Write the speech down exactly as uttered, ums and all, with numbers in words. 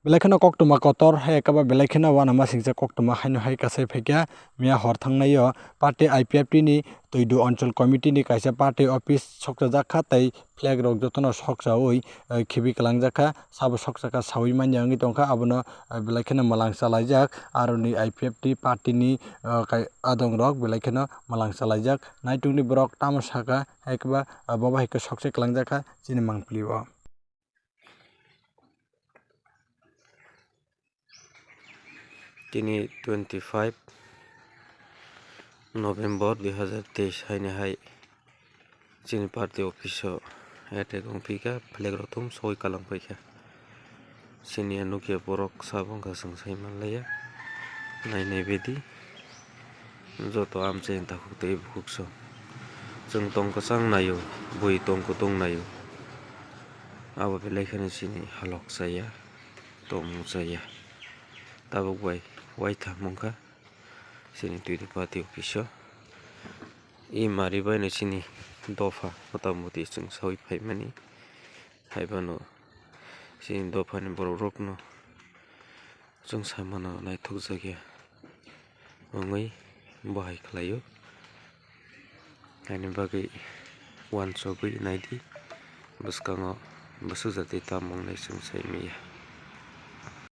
Belai kheno koktwma kotor hai khe ba belai kheno uanamasingcha koktwma haino hai kasai phaikha. Miya hor thangnaio party I P F T ni Twidu Anchal Committee ni kaisa party office sokchajak kha tei flag rok jotono sokchaui, eh, khibi kwlangjak kha, sabo sokcha kha saui manya wngwi tongkha, abono, eh, belai kheno mwlang chalaijak. Aroni I P F T party ni, eh, kai-, adong rok belai kheno mwlang chalaijak. Naitungni borok tamo sakha, hai khe ba, eh, bobo hai khe sokse kwlangjak kha chini mangpili o. Tini twenty five November dui hazar teis haini hai chini party office o attack wng phi kha, flag rok thum soi kalang pai kha. Chini ya nukya borok sabo wngkha chwng sai manlaiya, nai nai bedi joto amchaini takhuk tei bukhuk song. Chwng tong kwchang naio, bui tong kutung naio, abo belai kheno chini halok chaya. Tongmung chaya. Tabuk bai waitham wngkha chini Twidu party office o. I mari baino chini dopha mota moti chwng saui phaimani. Haibano chini dophani borok rokno chwng samano naithokjakya wngwi bo hai khlaio. Haini bagwi uansugwi naidi, bwskango bwswk jatwi tamo wngnai chwng sai manya.